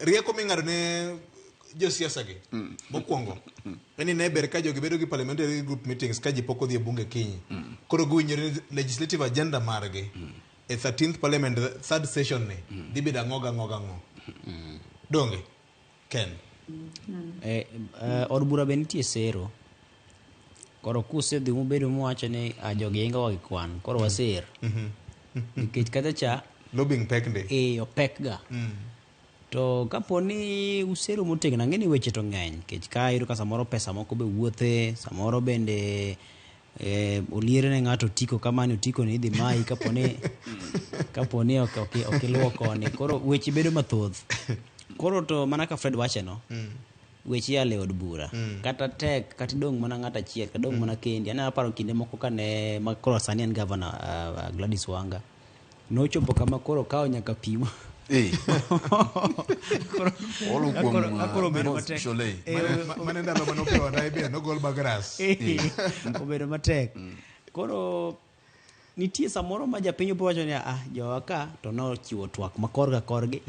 Rieko ming'ado ne josiasa gi mokwongo en ni ne ber ka jogi bedo gi parliamentary group meetings ka ji pok odhi e bunge kiny. Koro giwinjore ni legislative agenda margi e 13th parliament third session ni dhi bedo ang'o gang'o gang'o. Donge? Ken. Od bura be nitie sero. Koro kusedhi mubedo muwacho ni ah, jogi ingowa gi kwan, koro waser. Nikech kata cha Lobbying pek ndi. Opek ga. To kapo ni usero motegno, ang'e ni weche to ng'eny nikech ka iyudo ka samoro pesa moko be wuothe, samoro bende oliere ne ng'ato otiko kama ni otiko ni idhi mayi kapo ni ok iluwo koni. Koro weche bedo mathoth. Koro to mana ka Fred wache no, weche yalo e od bura. Kata tek, kata idong' mana ng'ato achiel, kata idong' mana kendi. Anyalo paro kinde moko kane ma koro sani en gavana Gladys Wanga. Nochopo kama koro okawo nyaka pi ma Olo kuom koro obedo Boss matek. Sholei. Mane ndalo mane opewa dai nogol bagras. Obedo matek. Koro nitie samoro ma japiny obo wacho ni ah, jowa ka to nochiwo twak ma korka korgi.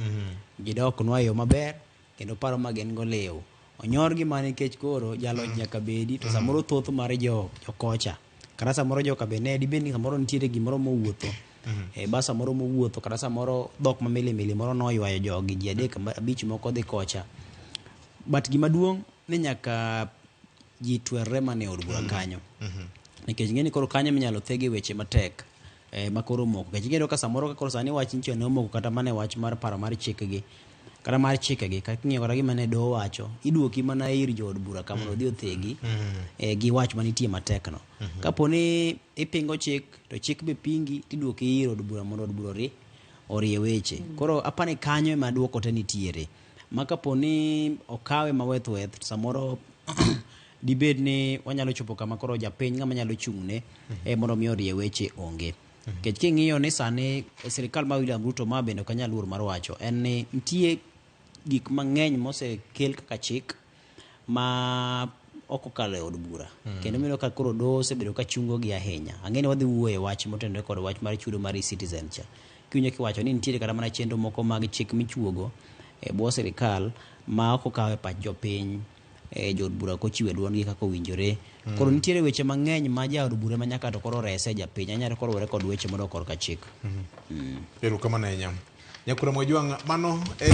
Gidoknwa e yo maber kendo paro ma gin go liw. Onyorgi mana nikech koro jaloch nyaka bedi to samoro thoth mar jo jokocha kata samoro joka be ne dibed ni samoro nitiere gimoro mowuotho ba samoro mowuotho kata samoro dhok ma milimili moro noywayo jogi ji adek abich moko dhi kocha, but gima duong' ni nyaka ji twerre mana e od bura kanyo nikech ing'e ni koro kanyo minyalo thege weche matek ma koro omoko nikech ing'eyo ka samoro ka koro sani wach nyicho ne omoko kata mana e wach mar paro mar chikgi kata mar chikegi kata king'iyo kata gima ne doho wacho iduoki mana ir jood bura ka mondo odhi othegi gi wach manitie matek no. Kapo ni ipingo chik to chik be pingi tiduoki ir od bura mondo od bura orie weche. Koro apani kanyo ema duoko te nitiere. Ma kapo ni okawe maweth weth to samoro dibed ni wanyalo chopo kama koro japiny ng'ama nyalo chung'ne mondo mi orie weche onge. Nikech king'iyo ni sani sirikal mar William Ruto ma bende ok anyal luor mar wacho en ni nitie gik mang'eny mosekel kaka chik ma ok okalo e od bura. Kendo mineno ka koro doho osebedo ka chungo gi ahinya. Ang'e ni wadhi wuoyo e wach motenore kod wach mar chudo mar e-citizen cha. Kiwinjo kiwacho ni nitiere kata mana chenro moko mag chik michuogo e bwo sirikal ma ok okaw e pach jopiny jood bura ok ochiwe duondgi kaka owinjore. Koro nitiere weche mang'eny ma jaod bura ema nyaka to koro rese japiny. Anyalo koro were kod weche modok korka chik. Erokamano ahinya. Nyakura Mojwang', mano e